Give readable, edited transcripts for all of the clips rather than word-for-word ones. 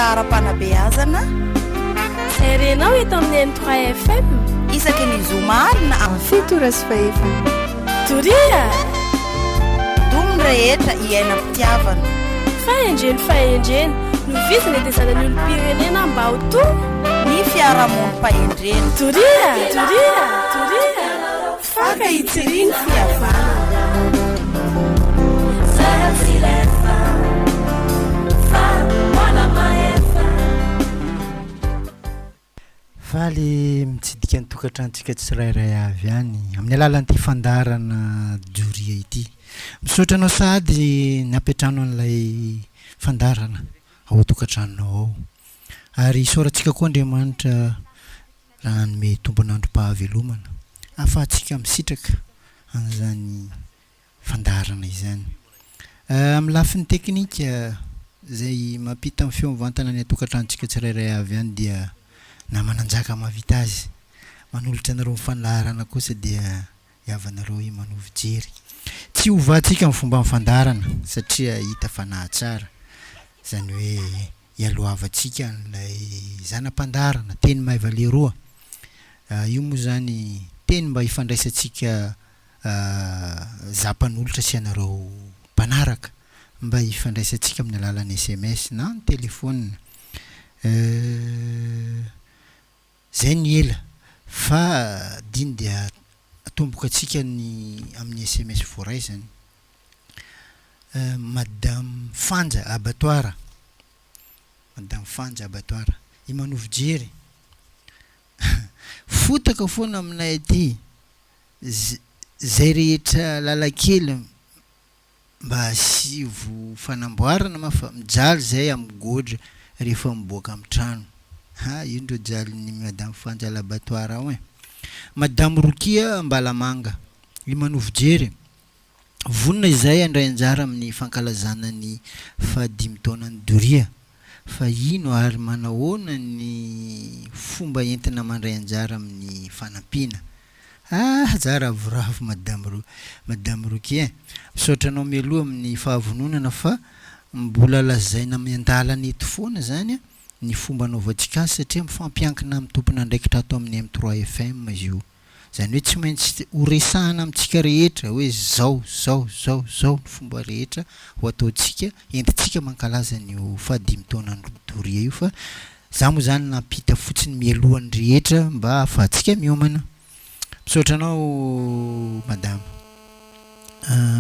Fandaharam-panabeazana. Izay renao eto amin'ny M3 FM. Isaky ny zoma alina amin'ny 7h40. Doria! Domy ny rehetra hiaina am-pitiavana. Fahendreny fahendrena, novidina hetezana ny olom-pirenena mba ho to. Ny fiarahamonim-pahendrena. Doria! Doria! Doria! Faka hitsirihy ny fihavanana. Faly mitsidika ny tokantranontsika tsirairay avy any amin'ny alalan'ity fandaharana Doria ity. Misaotra anao sahady nampiantrano an'ilay fandaharana ao an-tokantranonao ao. Ary isaorantsika koa Andriamanitra raha hanome tombon'androm-pahavelomana ahafahantsika misitraka an'izany fandaharana izany. Amin'ny lafiny teknika, izay mampita ny feo mivantana any an-tokantranontsika tsirairay avy any dia namana Njaka mahavita azy. Manolotra anareo ny fandaharana kosa dia hiavanareo i Manovo Jery. Tsy hovantsika ny fomban'ny fandaharana satria hita fa nahatsara, izany hoe ialohavantsika an'ilay zana-pandaharana, teny maiva leroa. Io moa izany teny mba hifandraisantsika za mpanolotra sy ianareo mpanaraka mba hifandraisantsika amin'ny alalan'ny sms na ny telephone. Zay ny ela fa diny dia atomboka antsika ny amin'ny sms voaray zany. Madame Fanja abattoir, Madame Fanja abattoir, i Manovo Jery, fotaka foana aminay aty, zay rehetra lalan-kely Mba asivo fanamboarana ma fa mijaly zay am godra rehefa miboaka am trano. Ha io ndro jalin'ny madame Fanja labattoir ao ein. Madame Rokia Ambalamanga, i Manovo Jery, vonona izahay handray anjara amin'ny fankalazana ny fahadimy taonan'i Doria fa ino ary manahoana ny fomba entina mandray anjara amin'ny fanampiana? Ah za ravoravo madame Ro madame Rocky eh! Misaotra anao mialoha amin'ny fahavononana fa mbola lazaina miandalana eto foana zany ny fomba anaovantsika azy satria mifampiankina amin'ny tompon'andraikitra ato amin'ny M3 FM izy io. Zany hoe tsy maintsy ho resahana amintsika rehetra hoe zao zao zao zao ny fomba rehetra ho ataontsika entintsika mankalaza an'io fahadimy taonan'i Doria io fa Za moa zany nampita fotsiny mialoha ny rehetra mba ahafahantsika miomana. Misaotra anao madama.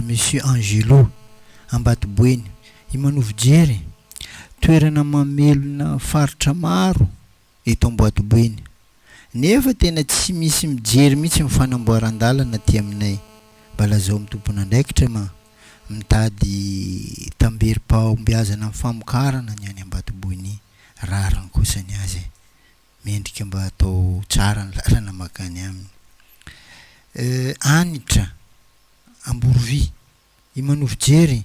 Monsieur Angelo, Ambatoboeny, i Manovojery, toerana mamelona faritra maro eto Amboatoboeny. Nefa tena tsy misy mijery mihitsy ny fanamboaran-dalana aty aminay. Mba lazao amin'ny tompon'andraikitra ma. Mitady tamberim-pahombiazana amin'ny famokarana ny any Ambatoboeny. Rariny kosa ny azy e. Mendrika mba atao tsara ny lalana makany aminy. Eh, Anitra, Amborovy, i Manovojery,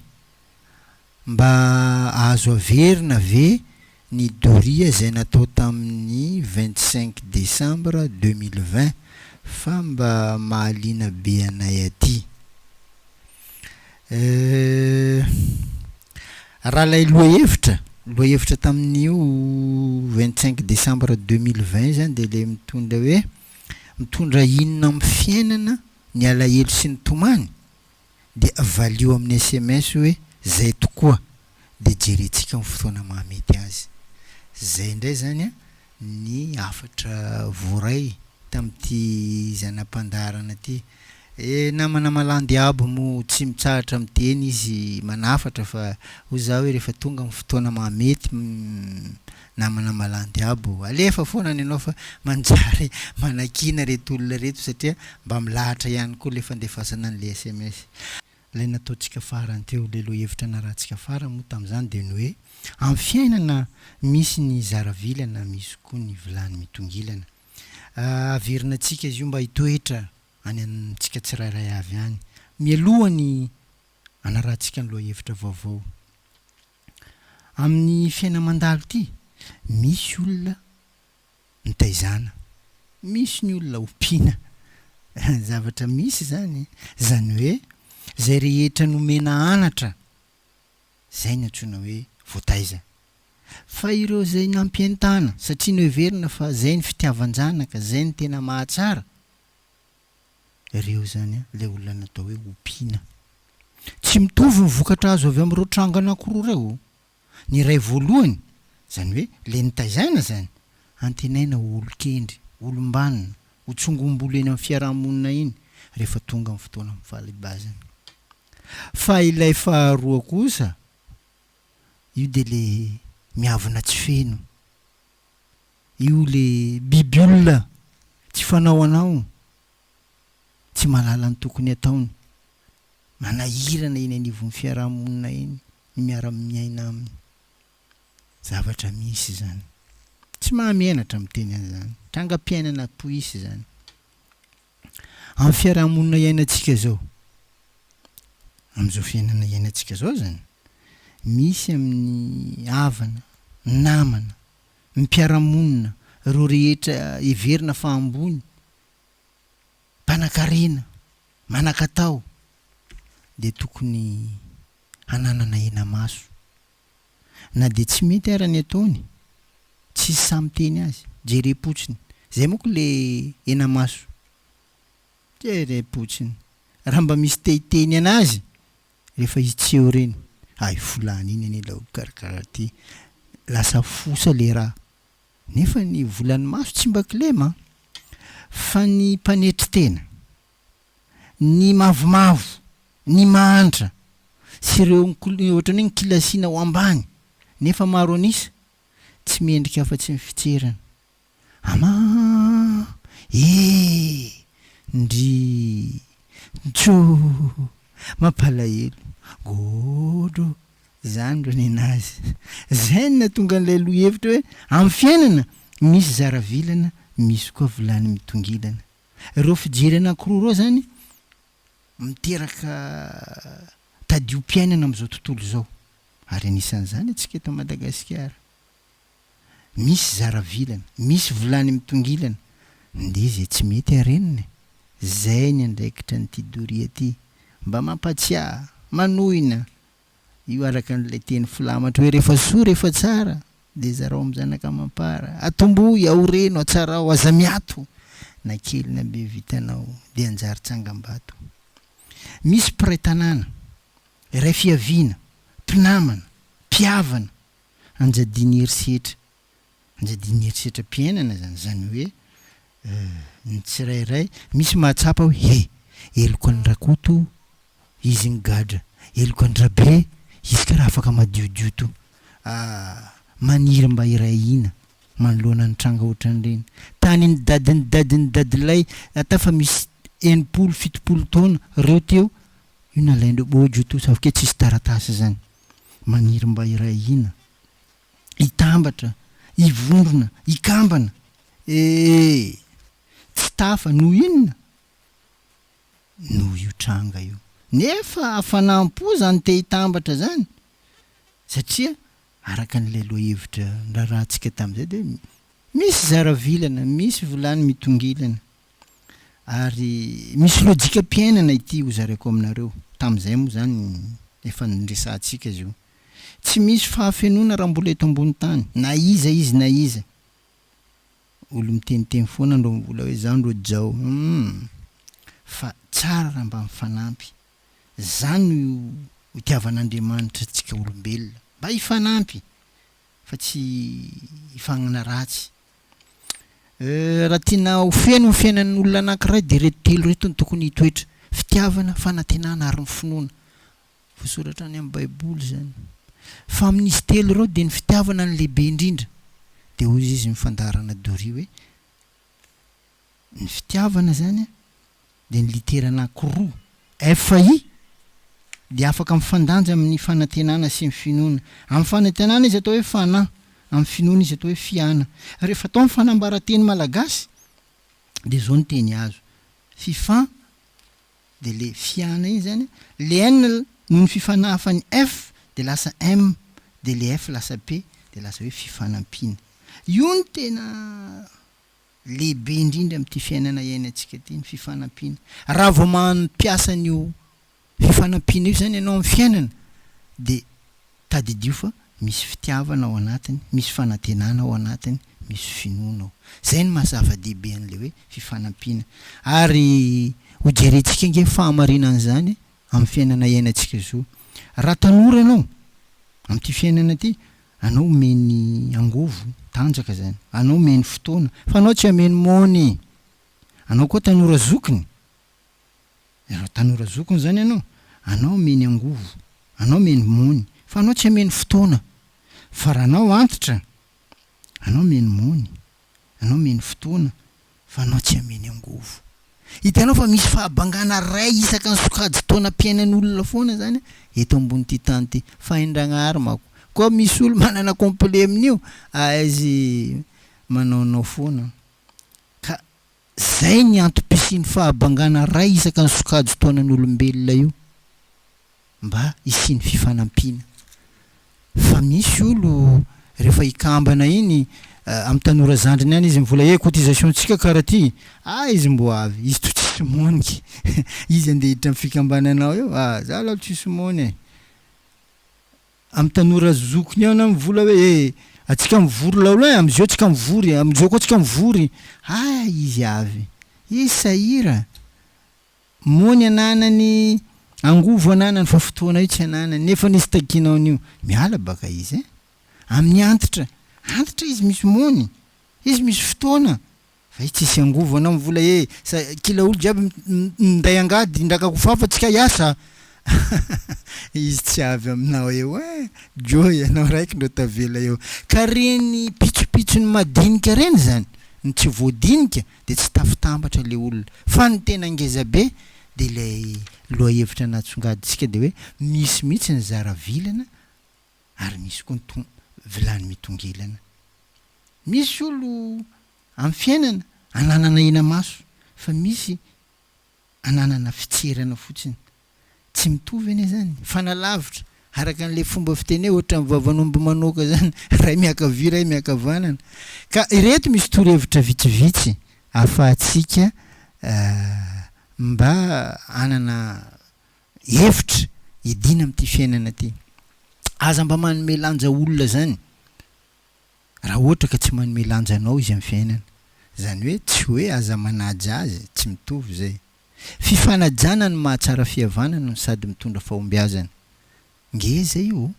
mba azo averina ve ny doria izay natao tamin'ny 25 décembre 2020 fa mba mahaliana be anay aty. Eh, raha ilay lohahevitra, lohahevitra tamin'io 25 décembre 2020 izany dia ilay mitondra hoe mitondra inona amin'ny fiainana ny alahelo sy ny tomany? Dia valio amin'ny sms hoe zay tokoa, dia jerentsika amin'ny fotoana mahamety azy. Zay indray izany an! ny hafatra voaray tamin'ity zana-pandaharana ity. E namana malandy abo moa tsy mitsahatra miteny izy manafatra fa hoy za hoe rehefa tonga ny fotoana mahamety namana malandy abo alefa foana ny anao fa manjary manakiana reto olona reto satria mba milahatra ihany koa le fandefasana an'le sms. Ilay nataontsika farany teo, ilay lohahevitra narahantsika farany moa tamin'izany dia ny hoe, amin'ny fiainana misy ny zara vilana, misy koa ny vilany mitongilana. Averina antsika izy io mba hitoetra any amintsika tsirairay avy any, mialoha ny hanarahantsika ny lohahevitra vaovao. Amin'ny fiaina-mandalo ity, misy olona nitaizana, misy ny olona ompiana, zavatra misy izany, izany hoe izay rehetra nomena anatra, izay no antsoina hoe voataiza. Fa ireo izay nampientana, satria noheverina fa izay ny fitiavan-janaka, izay no tena mahatsara, ireo izany ilay olona natao hoe ompiana. Tsy mitovy ny vokatra azo avy amin'ireo tranga anankiroa ireo. Ny iray voalohany, izany hoe ilay nitaizaina izany, antenaina ho olon-kendry, olom-banona, ho tsongombolo eny amin'ny fiaraha-monina eny rehefa tonga ny fotoana mifahalibazana. Fa ilay faharoa kosa, io dia le miavona tsy feno, io le biby olona tsy fanao anao, tsy mahalala ny tokony ataony, manahirana eny anivon'ny fiaraha-monina eny ny miara-miaina aminy. Zavatra misy izany. Tsy mahamenatra miteny an'izany. Trangam-piainana poisy izany. Amin'ny fiaraha-monina iainantsika izao, amin'izao fiainana iainantsika izao izany, misy amin'ny havana, namana, ny mpiara-monina, ireo rehetra heverina fa ambony, mpanankarena, manan-katao, dia tokony hananana hena-maso. Na dia tsy mety ara ny ataony, tsisy sahy miteny azy, jerem-potsiny. Zay manko le hena-maso. Jerem-potsiny. Raha mba misy te hiteny anazy, rehefa izy tsy eo ireny, hay volana iny anie laolo karakara ty, lasa fosa le raha. Nefa ny volan'ny maso tsy mba kilema an! Fa ny mpanetry tena, ny mavomavo, ny mahantra, sy ireo ohatran'ny hoe nikilasiana ho ambany nefa maro an'isa, tsy mendrika afa-tsy ny fitserana. Ama e! Ndry! Ntso! Mampalahelo! Gôdô! Zany ro nenazy. Zay no nahatonga an'ilay lohahevitra hoe amin'ny fiainana misy zara vilana, misy koa vilany mitongilana. Ireo fijery anankiroa ireo zany miteraka tadiom-piainana amin'izao tontolo izao. Ary anisan'izany antsika eto Madagasikara. Misy zara vilana, misy vilany mitongilana, ndeha izay tsy mety arenina e! Zay ny andraikitra an'ity doria ty, mba mampatsiahy, manohina, io araka an'ilay teny filamatra hoe rehefa soa rehefa tsara dia zarao amin'ny zanaka amam-para, atombohy, aoreno, atsarao, aza miato, na kely na be vitanao dia hanjary tsangambato. Misy mpiray tanàna, iray fiaviana, mpinamana, mpihavana, Anjadian'ny herisetra, anjadian'ny herisetram-piainana izany, izany hoe ny tsirairay misy mahatsapa hoe he, heloka an'i Rakoto izy nigadra, heloka an-dRabe izy karaha afaka madiodio to. Ah, maniry mba hiray hina manoloana ny tranga ohatran'ireny. Tany ny dadin'ny dadin'ny dadilahy ata fa misy 60, 70 taona reo teo, io nalain-dreo bôjo to, sauf que tsisy taratasy izany. Maniry mba hiray hina, hitambatra, hivondrona, hikambana ee! Tsy tafa, noho inona? Noho io tranga io. Nefa hafanam-po izany te hitambatra izany, satria araka an'ilay lohahevitra niraharahantsika tamin'izay dia misy zara vilana, misy vilany mitongilana. Ary misy lojikam-piainana ity hozaraiko aminareo, tamin'izay moa izany efa niresahantsika izy io. Tsy misy fahafenoana raha mbola eto ambony tany, na iza izy na iza. Olo miteniteny foana ndrô mbola hoe zaho ndrô jao humm. Fa tsara raha mba mifanampy. Zany no itiavan'Andriamanitra antsika olombelona, mba hifanampy fa tsy hifagnanaratsy. Raha tiana ho feno ny fiainan'ny olona anankiray dia ireto telo ireto no tokony hitoetra, fitiavana, fanantenana ary ny finoana. Voasoratra any amin'ny baiboly izany. Fa amin'izy telo ireo dia ny fitiavana no lehibe indrindra. Dia hoy izy ny fandaharana doria hoe ny fitiavana izany dia ny litera anankiroa, FI, dia afaka mifandanja amin'ny fanantenana sy ny finoana. Amin'ny fanantenana izy atao hoe fana, amin'ny finoana izy atao hoe fiana. Rehefa atao ny fanambaran-teny malagasy dia izao ny teny azo, fifan dia le fiana iny izany, le N noho ny fifanahafan'ny F dia lasa M dia le F lasa P dia lasa hoe fifanampiana. Io no tena Lehibe indrindra amin'ity fiainana iainantsika ity ny fifanampiana. Raha vao mampiasa an'io fifanampiana io izany ianao amin'ny fiainana dia tadidio fa Misy fitiavana ao anatiny, misy fanantenana ao anatiny, misy finoana ao. Izay no maha zava-dehibe an'ilay hoe fifanampiana. Ary hojerentsika ange ny fahamarinan'izany amin'ny fiainana iainantsika izao. Raha tanora ianao, amin'ity fiainana ity, anao omeny angovo, tanjaka izany, anao omeny fotoana, fa anao tsy ameny money. Anao koa tanora zokiny, Raha tanora zokiny zany ianao, anao omeny angovo, anao omeny mony, fa anao tsy ameny fotoana. Fa raha anao antitra, anao omeny mony, anao omeny fotoana, fa anao tsy ameny angovo. Hitanao fa misy fahabangana ray isaka ny sokajy taonam-piainan'olona foana zany eto ambonin'ity tany ity. Fa hain-dragnahary manko. Koa misy olo manana complet amin'io, aizy manaonao foana. Ka Zay ny antom-pisian'ny fahabangana ray isaka ny sokajin-taonan'olombelona io mba hisian'ny fifanampiana. Fa misy olo rehefa hikambana iny amin'ny tanora zandriny any izy mivola eh cotisation tsika kara ty, ah izy mbo avy, izy to tsisy moniky, izy andeha hiditra amin'ny fikambananao eo, ah za aloha tsisy mony e. Amin'ny tanora zokiny ao na mivola hoe eh atsika mivory laolo eh amizao tsika mivory amizao koa tsika mivory hay izy avy izy sahira mony ananany angovo ananany fa fotoana io tsy ananany nefa nisy takianao an'io miala baka izy eh amin'ny antitra antitra izy misy mony izy misy fotoana Fa i tsisy angovo anao mivola ee sa kila olo jiaby minday angady indraka kofafa tsika hiasa izy tsy avy aminao eo eh Joy anao raiky ndro tavela eo ka reny pitsopitsony madinika reny zany ny tsy voadinika de tsy tafitambatra le olona fa ny tena ngeza be de ilay lohahevitra natsongadintsika de hoe misy mihitsy ny zara vilana ary misy koa ny to vilany mitongilana. Misy olo amin'ny fiainana ananana hena-maso fa misy ananana fitserana fotsiny. Tsy mitovy anie zany. Mifanalavitra araka an'ilay fomba fiteny hoe ohatran'ny vavan'omby manoaka zany, ray miankavia ray miankavanana. Ka ireto misy torohevitra vitsivitsy ahafahantsika mba hanana hevitra hidiana amin'ity fiainana ity. Aza mba manome lanja olona zany raha ohatra ka tsy manome lanja anao izy amin'ny fiainana. Izany hoe tsy hoe aza manaja azy, tsy mitovy izay. Fifanajana no mahatsara fihavanana no sady mitondra fahombiazana. Ngeza io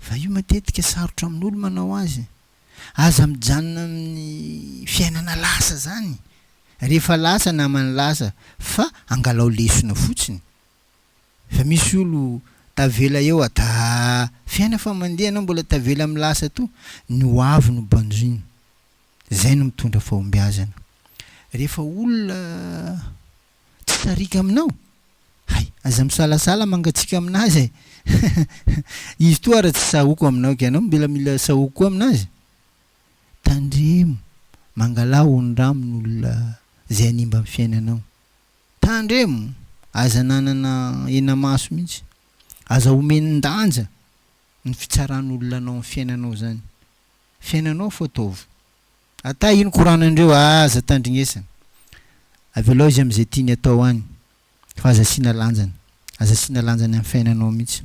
fa io matetika sarotra amin'olo manao azy. Aza mijanona amin'ny fiainana lasa zany. Rehefa lasa naman'ny lasa fa angalao lesona fotsiny. Fa misy olo tavela eo ata fiaina fa mandeha anao mbola tavela amin'ny lasa to, ny ho avy no banjino. Zay no mitondra fahombiazana. Rehefa olona tsy sariaka aminao, hay, aza misalasala mangatsiaka aminazy e! Izy toa ara tsy sahoko aminao ke anao mbola mila sahoko koa aminazy? Tandremo, mangalà ondramo ny olona zay hanimba ny fiainanao. Tandremo! Aza ananana hena-maso mihitsy. Aza omen-danja ny fitsaran'olona anao amin'ny fiainanao izany. Fiainanao fo ataovy. Ata ino koranandreo aza tandrignesana. Avelao izy amin'izay tiany atao any fa aza asiana lanjany. Aza asiana lanjany amin'ny fiainanao mihitsy.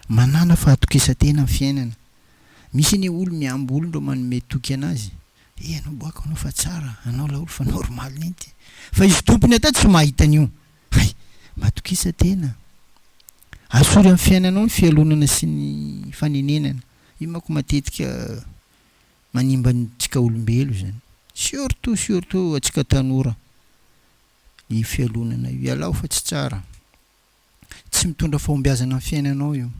Manàna fahatokisan-tena amin'ny fiainana. Misy anie olo mihambo olo ndreo manome toky anazy. Eh anao boaka anao fa tsara, anao laolo fa normal nenty. Fa izy tompony ata tsy mahita an'io. Hay! Matokisa tena. Asory amin'ny fiainanao ny fialonana sy ny fanenenana. Io manko matetika manimba antsika olombelo izany. Surtout surtout antsika tanora. Io fialonana io. Ialao fa tsy tsara. Tsy mitondra fahombiazana amin'ny fiainanao io.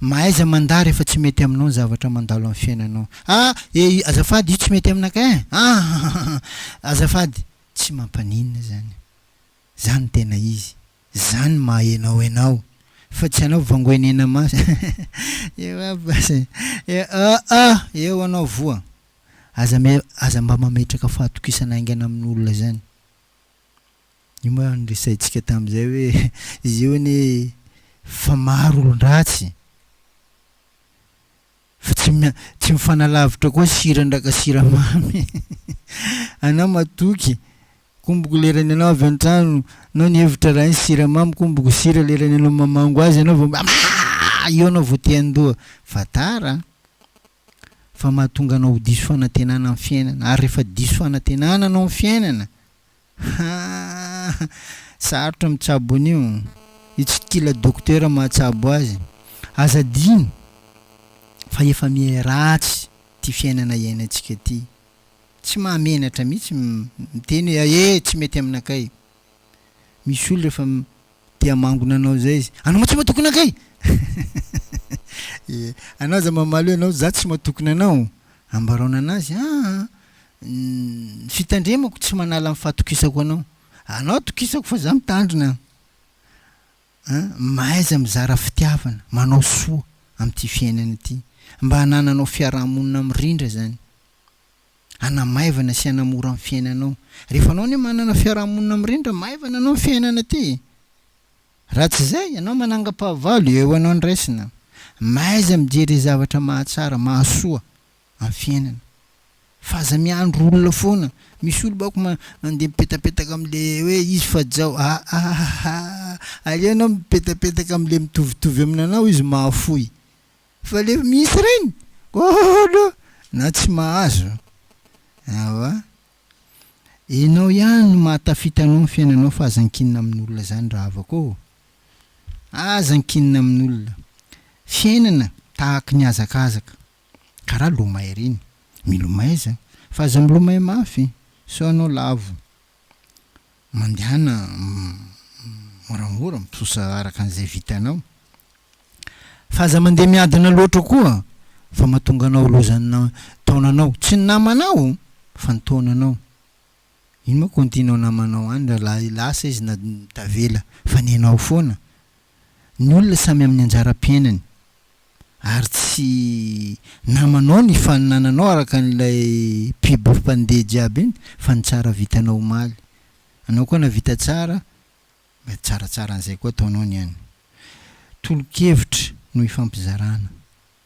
Mahaiza mandà rehefa tsy mety aminao ny zavatra mandalo amin'ny fiainanao. Ah! Eh, azafady, io tsy mety aminakay eh! Ah! Azafady! Tsy mampaninona izany. Zany no tena izy. Zany maha enao enao. Fa tsy anao vangoina hena-maso. Eo aby basy. Eo, ah! Ah! Eo anao voa. Aza me, aza mba mametraka fahatokisana haingana amin'olona izany. Io moa noresahintsika tamin'izay hoe izy io anie fa maro olon-dratsy fa tsy tsy mifanalavitra koa sira ndraka siramamy. Anao matoky komboko lerany anao avy an-trano anao nihevitra raha iny siramamy komboko sira lerany anao mamango azy anao vao eo anao vao te handoa fa tara an! Fa mahatonga anao ho diso fanantenana amin'ny fiainana. Ary rehefa diso fanantenana anao amin'ny fiainana, haa, sarotra mitsabo an'io. Io tsy kila docteur mahatsabo azy. Aza adino fa efa miha ratsy ity fiainana iainantsika ity. Tsy mahamenatra mihitsy miteny hoe eh tsy mety aminakay. Misy olona efa te hamangona anao zay izy, anao ma tsy matokona akay? Ie, anao aza mamaly hoe anao za tsy matokona anao, ambaraona anazy aa ny fitandremako tsy manala ny fahatokisako anao, anao atokisako fa za mitandrina an, mahaiza mizara fitiavana, manao soa amin'ity fiainana ity, mba hanananao fiarahamonina mirindra zany. hanamaivana sy hanamora ny fiainanao. Rehefa anao anie manana fiarahamonina mirindra, maivana anao ny fiainana aty e! Raha tsy izay, ianao manangam-pahavalo, eo anao ny raisina. Mahaiza mijery zavatra mahatsara, mahasoa amin'ny fiainana. Fa aza miandry olona foana. Misy olo manko mandeha mipetapetaka amin'le hoe izy fa jao. Aa aleo ianao mipetapetaka amin'le mitovitovy aminanao izy mahafoy. Fa le misy reny ôôô na tsy mahazo awa enao ihany no mahatafita anao ny fiainanao fa aza ankinina amin'olona zany rahavako ô! Aza ankinina amin'olona. Fiainana tahaky ny hazakazaka karaha lomay reny, milomaiza fa aza milomay mafy sao anao lavo. Mandehana moramora mitrosa araka an'izay vitanao. Fa aza mandeha miadana loatra koa fa mahatonga anao lozan'ny taonanao. Tsy ny namanao fa ny taonanao. Ino moa kontinao namanao any raha lasa izy na tavela fa ny anao foana. Ny olona samy amin'ny anjaram-piainany ary tsy namanao ny ifaninananao araka an'ilay pub mpandeha jiaby iny fa ny tsara vitanao omaly. Anao koa nahavita tsara Mba tsaratsara an'izay koa ataonao ny any. Tolo-kevitra no ifampizarana.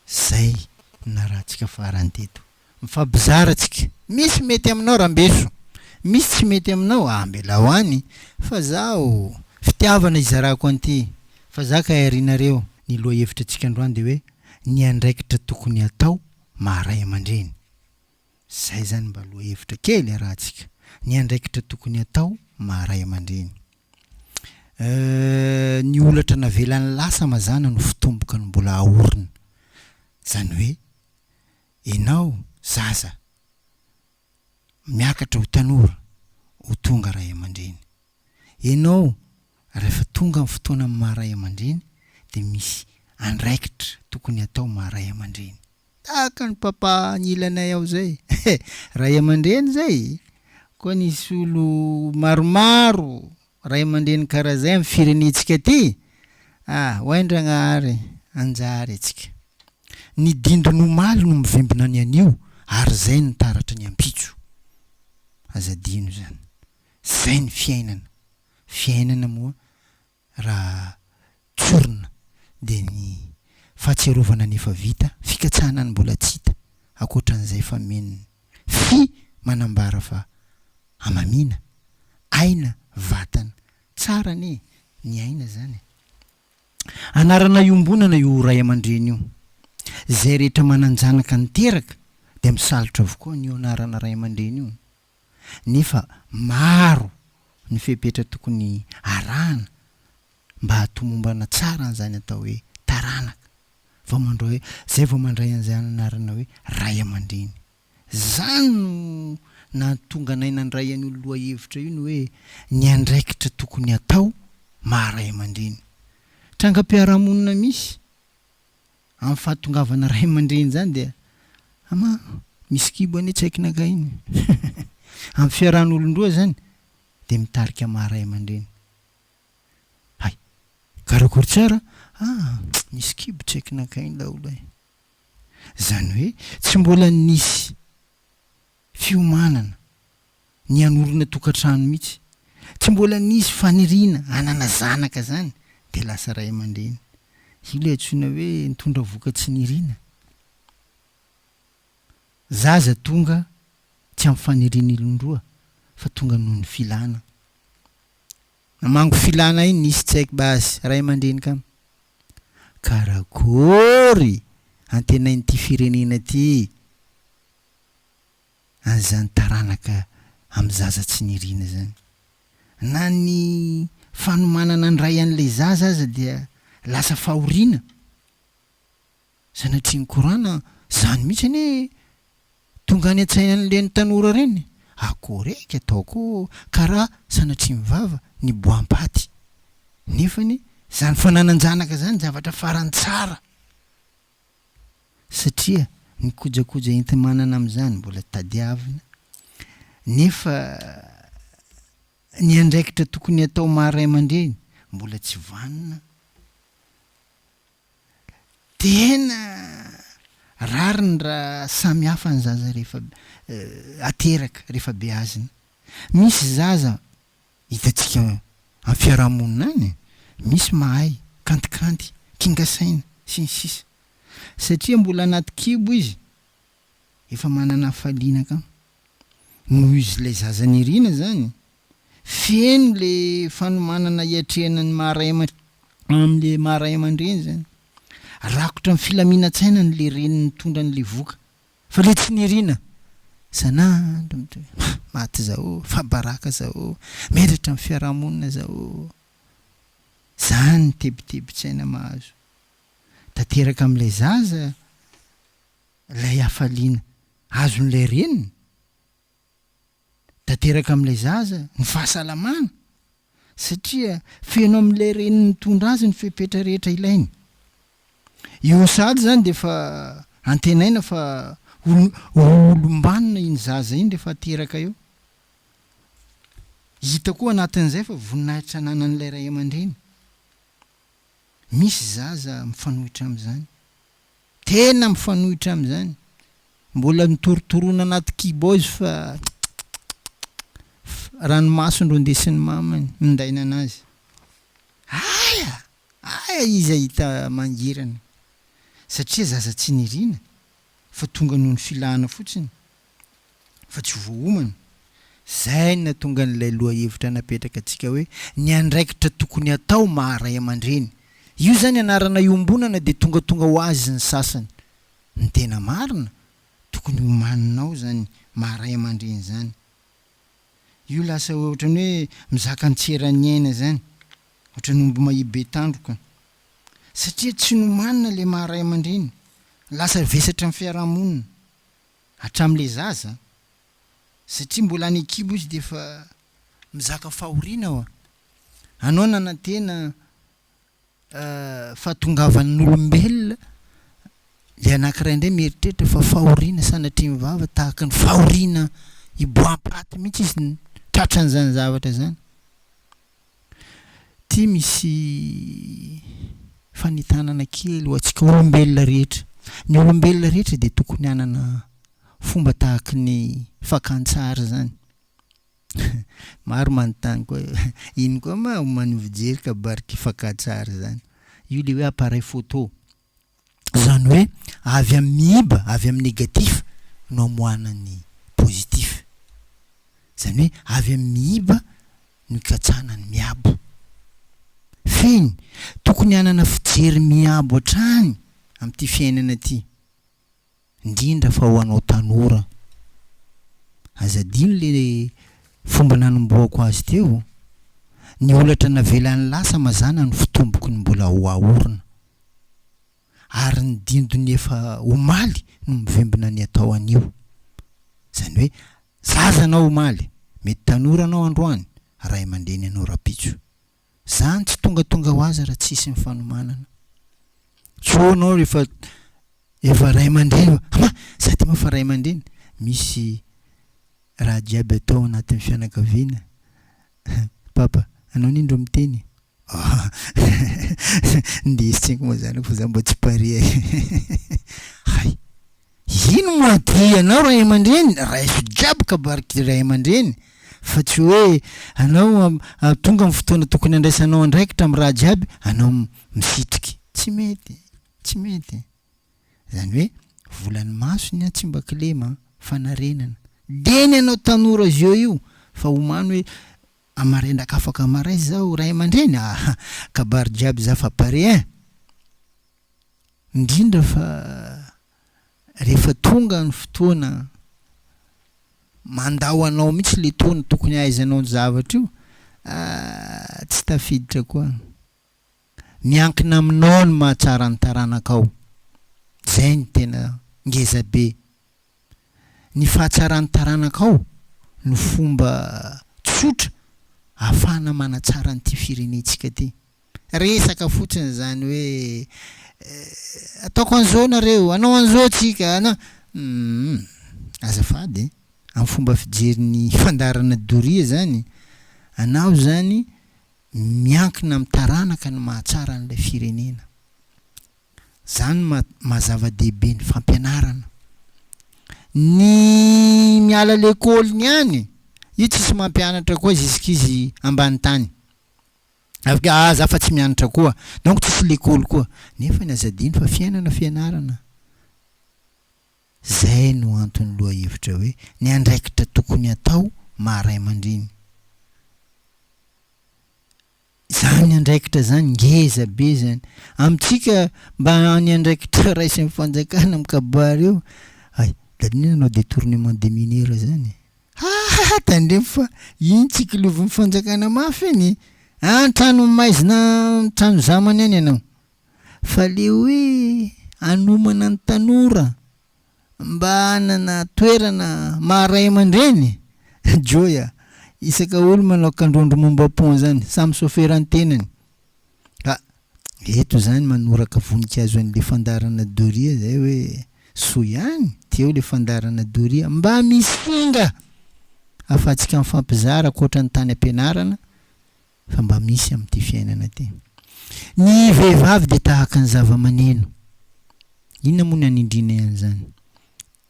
Zay no narahantsika farany teto. Mifampizara tsika. Misy mety aminao rambeso. Misy tsy mety aminao ambelao any. Fa zaho, fitiavana izarako an'ity. Fa za kay arinareo. Ny lohahevitra antsika androany dia hoe ny andraikitra tokony hatao maha ray aman-dreny. Zay zany mba lohahevitra kely arahantsika. Ny andraikitra tokony hatao maha ray aman-dreny. Euh, ny holatra navelan'ny lasa mazàna no fitomboka no mbola aorina. Zany hoe enao zaza miakatra ho tanora ho tonga ray aman-dreny. Enao rehefa tonga ny fotoana amin'ny maha ray aman-dreny dia misy andraikitra tokony hatao maha ray aman-dreny. Tahaka ny papa anilanay ao zay eh! Ray aman-dreny zay! Koa nisy olo maromaro ray aman-dreny karaha zay amin'ny firenentsika aty ah! Ho hain-dragnahary hanjary antsika. Ny dindon'ny omaly no mivimbina ny anio ary zay no taratra ny ampitso. Aza adino zany. Zay ny fiainana. Fiainana moa Raha tsorina dia ny fahatsiarovana ny efa vita, fikatsahana ny mbola tsy hita, ankoatran'izay famenony fy manambara fa hamamiana, aina, vatana. Tsara anie ny aina zany e! Anarana iombonana io ray aman-dreny io. Izay rehetra manan-janaka niteraka dia misalotra avokoa an'io anarana ray aman-dreny io. Nefa maro ny fepetra tokony arahana mba hahatomombana tsara an'izany atao hoe taranaka vao mandray zay vao mandray an'izany anarana hoe ray aman-dreny. Zany no nahatonga anay nandray an'io lohahevitra io ny hoe ny andraikitra tokony hatao maha ray aman-dreny. Trangam-piarahamonina misy Amin'ny fahatongavana ray aman-dreny izany dia ama misy kibo anie tsy haiko nakainy. Amin'ny fiarahan'olon-droa izany dia mitarika maha ray aman-dreny. Hay, karakory tsara ah, misy kibo tsy haiko nakainy daholo e. Izany hoe tsy mbola nisy fiomanana ny hanorina tokantrano mihitsy. Tsy mbola nisy faniriana hanana zanaka zany dia lasa ray aman-dreny. Io ilay antsoina hoe nitondra vohoka tsy niriana. Zaza tonga tsy amin'ny fanirian'olon-droa fa tonga noho ny filana. Namango filana iny nisy tsy haiko basy ray aman-dreny ka. Karakory antenain'ity firenena ity. an'izany taranaka amin'ny zaza tsy nirina izany. Na ny fanomanana handray an'ilay zaza aza dia lasa fahoriana. Sanatria ny korana zany mihitsy anie tonga any an-tsainan'ireny tanora ireny, akory eky ataoko karaha sanatria ny vava niboaham-paty. Nefany zany fananan-janaka zany zavatra farany tsara satria ny kojakoja enti-manana amin'izany mbola tadiavina nefa ny andraikitra tokony atao maha ray aman-dreny mbola tsy vanona. Tena rariny raha samy hafa ny zaza rehefa ateraka, rehefa beazina. Misy zaza hitantsika amin'ny fiarahamonina any, misy mahay, kantikanty, kinga saina, sy ny sisa Satria mbola anaty kibo izy efa manana hafaliana ka. Noho izy ilay zaza nirina zany, feno le fanomanana hiatrehana ny maha ray aman amle maha ray aman-dreny zany. Rakotra ny filaminan-tsaina ny le reny nitondra an'le voka. Fa le tsy nirina, isan'andro mitohy, maty zao, fa baraka zao, menatra ny fiarahamonina zao. Zany ny tebitebin-tsaina mahazo. Tanteraka amin'ilay zaza ilay hafaliana azon'ilay reniny, tanteraka amin'ilay zaza ny fahasalamana satria feno amin'ilay reniny mitondra azy ny fepetra rehetra ilainy. Io sahady izany dia efa antenaina fa ho olom-banona iny zaza iny rehefa teraka eo. Hita koa anatin'izay fa voninahitra ananan'ilay ray aman-dreny. Misy zaza mifanohitra amin'izany. Tena mifanohitra amin'izany. Mbola mitorotoroana anaty kibo ao izy fa tstststststststsf ranomasony ro ndesin'ny mamany mindaina anazy. Aia! Aia izy ahita mangirana. Satria zaza tsy nirina fa tonga noho ny filana fotsiny. fa tsy voaomana. Zay no nahatonga an'ilay lohahevitra napetraka antsika hoe ny andraikitra tokony hatao maha ray aman-dreny. Io zany anarana iombonana dia tongatonga ho azy ny sasany. Ny tena marina, tokony homaninao zany maha ray aman-dreny zany. Io lasa ohatran'ny hoe mizaka ny tsy eran'ny aina zany. Ohatran'ny omby mahia be tandroka. Satria tsy nomanina le maha ray aman-dreny. Lasa vesatra ny fiarahamonina. Hatramin'ilay zaza, satria mbola any an-kibo izy dia efa mizaka fahoriana oa. Anao nanantena fahatongavan'olombelona, ilay anankiray indray mieritreritra fa fahoriana sanatria ny vava, tahaka ny fahoriana hiboaham-paty mihitsy izy tratran'izany zavatra izany. Ity misy fanentanana kely ho antsika olombelona rehetra. Ny olombelona rehetra dia tokony hanana fomba tahaky ny fakan-tsary izany. Maro manontany koa hoe ino koa ma maneho fijery kabariky fakan-tsary izany. Io ilay hoe appareil photo. Izany hoe avy amin'ny miiba, avy amin'ny négatif no amoahana ny positif. Izany hoe avy amin'ny miiba no ikatsahana ny miabo. Fehiny, tokony hanana fijery miabo hatrany amin'ity fiainana ity, indrindra fa ho anao tanora. Aza adino le fomba nanombohako azy teo, ny holatra navelan'ny lasa mazàna no fitomboky ny mbola ho aorina. Ary ny dindon'ny efa omaly no mivimbina ny atao anio. Izany hoe zaza anao omaly, mety tanora anao androany, ray aman-dreny anao rahampitso. Zany tsy tongatonga ho azy raha tsisy ny fanomanana. Tsy hoe anao rehefa efa ray aman-dreny, ama, za ty moa efa ray aman-dreny. Misy raha jiaby atao anatin'ny fianakaviana. Papa, anao anie ndrô miteny e. Ndesintsika moa zany fa za mba tsy pare e. Hay! Ino moa ty anao ray aman-dreny, raiso jiaby kabariky ray aman-dreny fa tsy hoe anao tonga ny fotoana tokony andraisanao andraikitra amin'ny raha jiaby anao misitriky. Tsy mety, tsy mety. Zany hoe volan'ny maso ny ahy tsy mba kilema an, fanarenana. Deny anao tanora jeu io fa omano hoe Amarendraka afaka maray zao ray aman-dreny ah! Kabary jiaby za fa pare ein! Indrindra fa rehefa tonga ny fotoana. mandao anao mihitsy le taona tokony hahaizanao ny zavatra io, ah tsy tafiditra koa. Miankina aminao ny mahatsara ny taranakao. Zay no tena ngeza be. Ny fahatsaran'ny taranakao no fomba tsotra ahafahana manatsara an'ity firenentsika ity. Resaka fotsiny izany hoe ataoko an'izao nareo, hanao an'izao tsika, hanao, humm azafady e, amin'ny fomba fijerin'ny fandaharana doria izany, anao izany miankina amin'ny taranaka ny mahatsara an'ilay firenena. Zany no maha zava-dehibe ny fampianarana. Ny miala lekôliny any, io tsisy mampianatra koa jusqu'izy ambany tany. Afaka ah za fa tsy mianatra koa, donc tsisy lekôly koa. Nefa ny aza adino fa fiainana fianarana. Zay no anton'ny lohahevitra hoe ny andraikitra tokony atao maha ray aman-dreny. Zany andraikitra zany ngeza be zany. Amintsika mba ny andraikitra raisin'ny fanjakana amin'ny kabary eo, hay, dadinay nanao detournement de mineur zany e. Hahaha tandremo fa iny tsikilovin'ny fanjakana mafy iny e. Any trano maizina trano zamany any ianao. Fa le hoe hanomana ny tanora Mba hanana toerana maha ray aman-dreny? Joy a! Isaka olo manao kandrondro momba pont zany, samy sôfera ny tenany. Ka eto zany manoraka voninkazo an'le fandaharana doria zay hoe soa ihany teo le fandaharana doria mba misy singa afahantsika mifampizara ankoatra ny tany am-pianarana fa mba misy amin'ity fiainana ity. Ny vehivavy dia tahaka ny zava-maneno. Inona moa ny hanindrianay an'izany?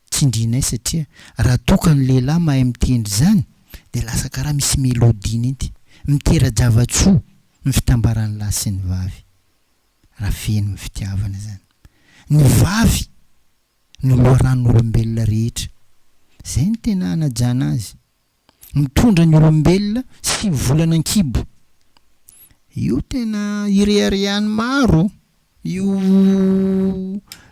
Tsindrianay satria raha toa ka ny lehilahy mahay mitendry izany dia lasa karaha misy mélodie nenty. Mitera-java-tsoa ny fitambaran'ny lahy sy ny vavy raha feno ny fitiavana izany. Ny vavy no loharanon'olombelona rehetra. Izay no tena hanajana azy. mitondra ny olombelona sy volana an-kibo. Io tena ireharehan'ny maro io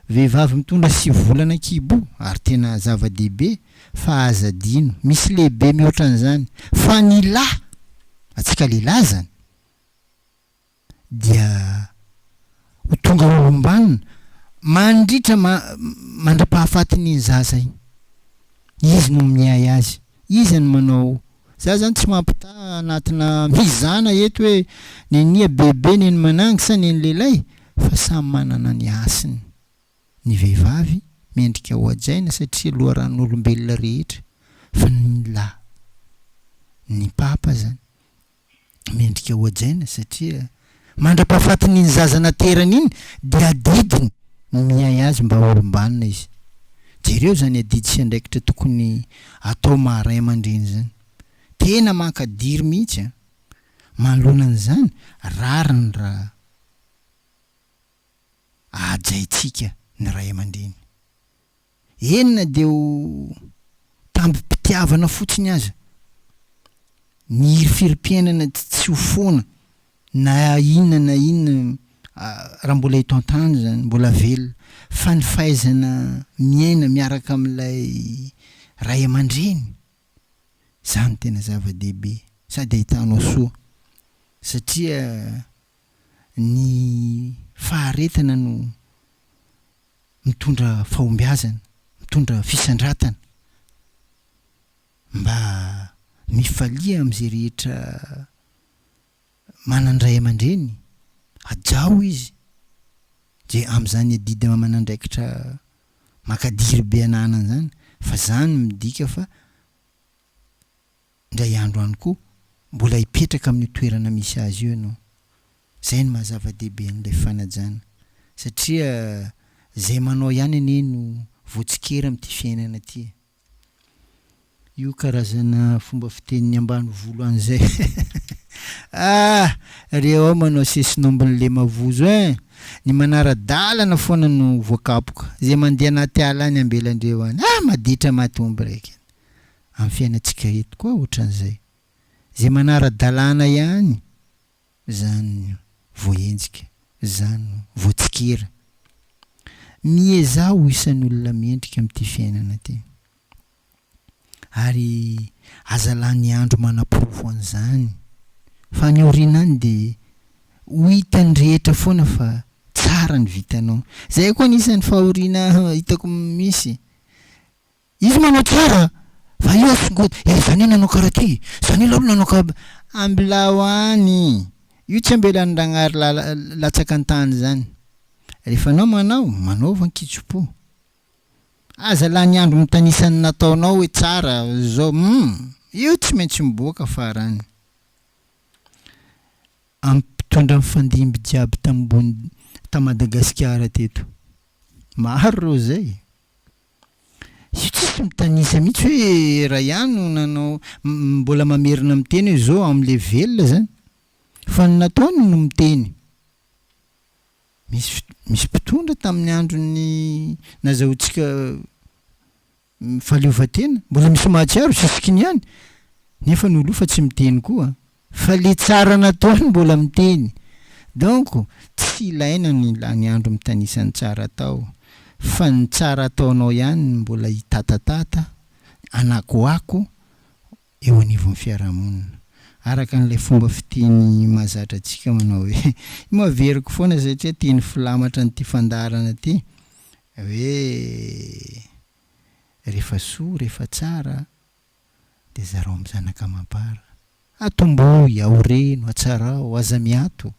vehivavy mitondra sy volana an-kibo io ary tena zava-dehibe fa aza adino misy lehibe mihoatra an'izany fa ny lahy, antsika lehilahy izany, dia ho tonga olom-banona mandritra mandra-pahafatin'iny zaza iny. Izy no miahy azy, izy no manao, za zany tsy mampitaha anatina mizana eto hoe nenia bebe neny manangy sa neny lehilahy fa samy manana ny hasiny. Ny vehivavy mendrika ho hajaina satria loharanon'olombelona rehetra fa ny lahy, ny papa zany mendrika hohajaina satria mandra-pahafatin'iny zaza naterany iny dia adidiny ny miahy azy mba ho olom-banona izy. Jereo izany adidy sy andraikitra tokony atao maha ray aman-dreny izany. Tena mankadiry mihitsy an! Manoloana an'izany, rariny raha hajaintsika ny ray aman-dreny. Eny na dia ho tambim-pitiavana fotsiny aza, ny hirifirim-piainana tsy ho foana na inona na inona raha mbola eto an-tany izany, mbola velona, fa ny fahaizana miaina miaraka amin'ilay ray aman-dreny, izany tena zava-dehibe sady ahitanao soa satria ny faharetana no mitondra fahombiazana, mitondra fisandratana, mba mifalia amin'izay rehetra manan-dray aman-dreny, hajao izy, dia amin'izany adidy aman'andraikitra makadiry be ananany izany, fa izany midika fa indray andro any koa mbola hipetraka amin'io toerana misy azy io ianao. Izay no maha zava-dehibe an'ilay fanajana satria izay manao ihany anie no voatsikera amin'ity fiainana ity e. Io karazana fomba fitenin'ny ambanivolo any izay. Ah! Reo ao manao sesin'ombin'ny lemavozo ein! Ny manara-dalana foana no voakapoka. Izay mandeha anaty ala any ambelan-dreo any. Ah! Maditra maty omby raiky. Amin'ny fiainantsika eto koa ohatran'izay. Izay manara-dalàna ihany zany no voahenjika, zany no voatsikera. Miezaha ho isan'ny olona mendrika amin'ity fiainana ity. Ary aza lany andro manaporofo an'izany fa any aoriana any dia ho hitan'ny rehetra foana fa tsara ny vitanao. Zay koa anisan'ny fahoriana hitako misy. Izy manao tsara fa io asongody eh zany nanao karaha ty, zany aloha nanao karaha ambilao any. Io tsy ambelan'ny Ragnary latsaka an-tany zany. Rehefa anao manao, manaova an-kitsim-po. Aza lany andro mitanisa ny nataonao hoe tsara zao humm io tsy maintsy miboaka farany. Ampitondra mifandimby jiaby tambony ta Madagasikara teto. Maro reo zay. Io tsisy mitanisa mihitsy hoe ray ihany no nanao mbola mamerina miteny hoe zao amle velona zany. Fa ny nataony no miteny. Misy misy mpitondra tamin'ny andron'ny nazahoantsika fahaleovantena, mbola misy mahatsiaro jusqu'iny ihany, nefa ny olo fa tsy miteny koa, fa le tsara nataony mbola miteny, donc tsy ilaina ny lany andro mitanisa ny tsara atao, fa ny tsara ataonao ihany no mbola hitatatata, hanakoako, eo anivon'ny fiarahamonina. Araka an'ilay fomba fiteny mahazatra antsika manao hoe, io moa averiko foana satria teny filamatra an'ity fandaharana ity, hoe rehefa soa, rehefa tsara dia zarao amin'ny zanaka amam-para. Atombohy, aoreno, atsarao, aza miato,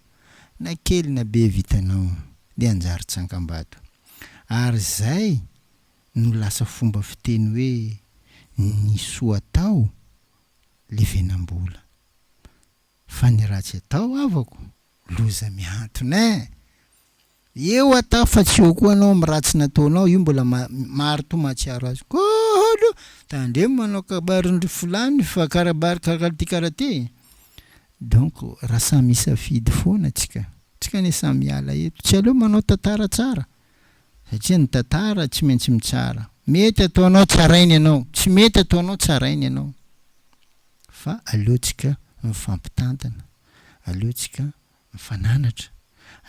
na kely na be vitanao dia hanjary tsangambato. Ary izay no lasa fomba fiteny hoe ny soa atao levenam-bola fa ny ratsy atao havako loza mihantona eh! Eo atao fa tsy eo koa anao amin'ny ratsy nataonao io mbola maro toa mahatsiaro azy kôlo! Tandremo manao kabarin-dry folany fa karabary karaty karaty! Donc raha samy hisafidy foana tsika, tsika anie samy hiala eto, tsy aleo manao tantara tsara? Satria ny tantara tsy maintsy mitsara. Mety ataonao tsaraina ianao, tsy mety ataonao tsaraina ianao. Fa aleontsika mifampitantana, aleontsika mifananatra,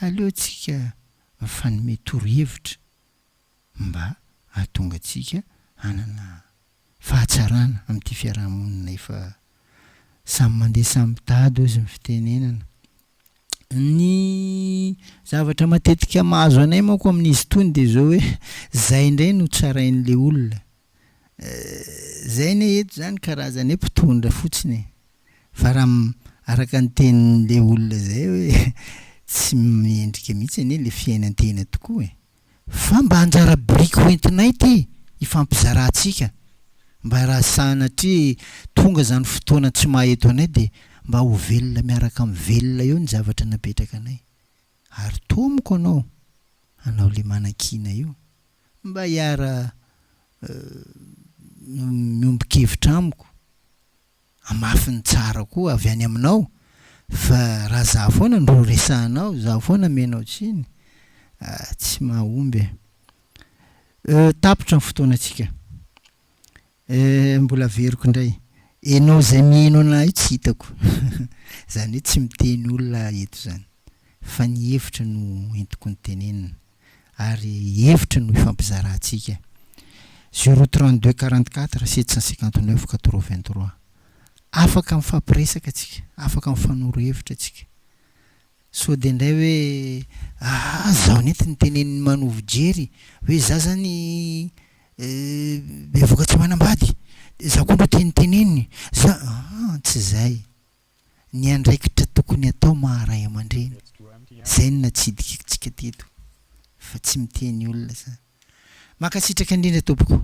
aleontsika mifanome torohevitra mba hahatonga antsika hanana fahatsarana amin'ity fiarahamonina efa samy mandeha samy mitady hozy ny fitenenana. Ny zavatra matetika mahazo anay manko amin'izy itony dia izao hoe zay indray no tsarain'le olona. Zay anie eto zany karazany hoe mpitondra fotsiny e. Fa raha araka ny tenin'le olona zay hoe tsy mendrika mihitsy anie le fiainan-tena tokoa e. Fa mba anjara biriky ho entinay ity hifampizarantsika mba raha sanatria tonga izany fotoana tsy maha eto anay dia mba ho velona miaraka amin'ny velona eo ny zavatra napetraka anay ary tomiko anao anao le manakiana io mba hiara miombon-kevitra amiko Hamafy ny tsara koa avy any aminao fa raha za foana no resahanao, za foana amenao tsiny ah tsy mahomby e. Euh tapitra ny fotoanantsika. Euh mbola averiko indray, enao izay miheno anah io tsy hitako, zany hoe tsy miteny olona aho eto zany fa ny hevitra no entiko notenenina ary hevitra no ifampizarantsika. Zéro 32 44 759 83 Afaka mifampiresaka tsika, afaka mifanoro hevitra tsika. Sao dia indray hoe aa zao nety ny tenenin'i Manovo Jerry hoe za zany bevoka tsy manambady, za koa ndro teniteneniny, za aa tsy zay. Ny andraikitra tokony atao maha ray aman-dreny. Zay no natsidikitsika teto fa tsy miteny olona zany. Mankasitraka indrindra tompoko.